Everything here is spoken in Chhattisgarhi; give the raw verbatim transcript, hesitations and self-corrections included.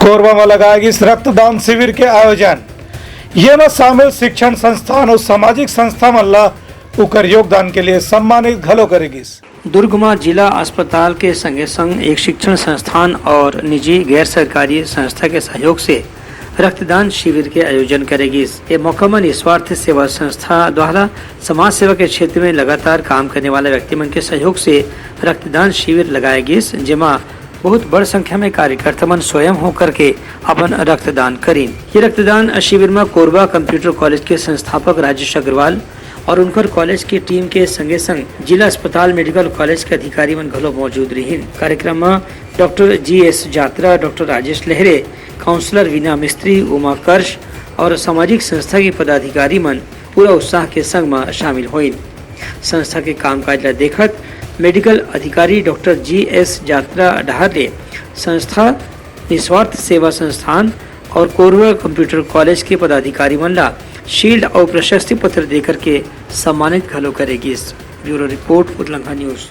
कोरबा म लगाए गिस रक्तदान शिविर के आयोजन। ये म शामिल शिक्षण संस्थान अउ सामाजिक संस्था मन ला उकर योगदान के लिए सम्मानित घलो करे गिस। दुर्ग म जिला अस्पताल के संगे संग एक शिक्षण संस्थान और निजी गैर सरकारी संस्था के सहयोग से रक्तदान शिविर के आयोजन करे गिस। ये मौका म निस्वार्थ सेवा संस्था द्वारा समाज सेवा के क्षेत्र में लगातार काम करने वाला व्यक्ति मन के सहयोग से रक्तदान शिविर लगाए गिस, जेमा बहुत बड़ संख्या में कार्यकर्ता मन स्वयं होकर के अपन रक्तदान करिन। ये रक्तदान शिविर में कोरबा कंप्यूटर कॉलेज के संस्थापक राजेश अग्रवाल और उनकर कॉलेज की टीम के संगे संग जिला अस्पताल मेडिकल कॉलेज के अधिकारी मन घलो मौजूद रहिन। कार्यक्रम में डॉक्टर जी एस जात्रा, डॉक्टर राजेश लहरे, काउंसलर वीना मिस्त्री, उमा कर्श और सामाजिक संस्था के पदाधिकारी मन पूरा उत्साह के संग म शामिल होइन। संस्था के कामकाज ला देखत मेडिकल अधिकारी डॉक्टर जी एस जात्रा डहार ले संस्था निस्वार्थ सेवा संस्थान और कोरबा कंप्यूटर कॉलेज के पदाधिकारी मन ला शील्ड और प्रशस्ति पत्र देकर के सम्मानित घलो करे गिस। Bureau report, Utlangha news.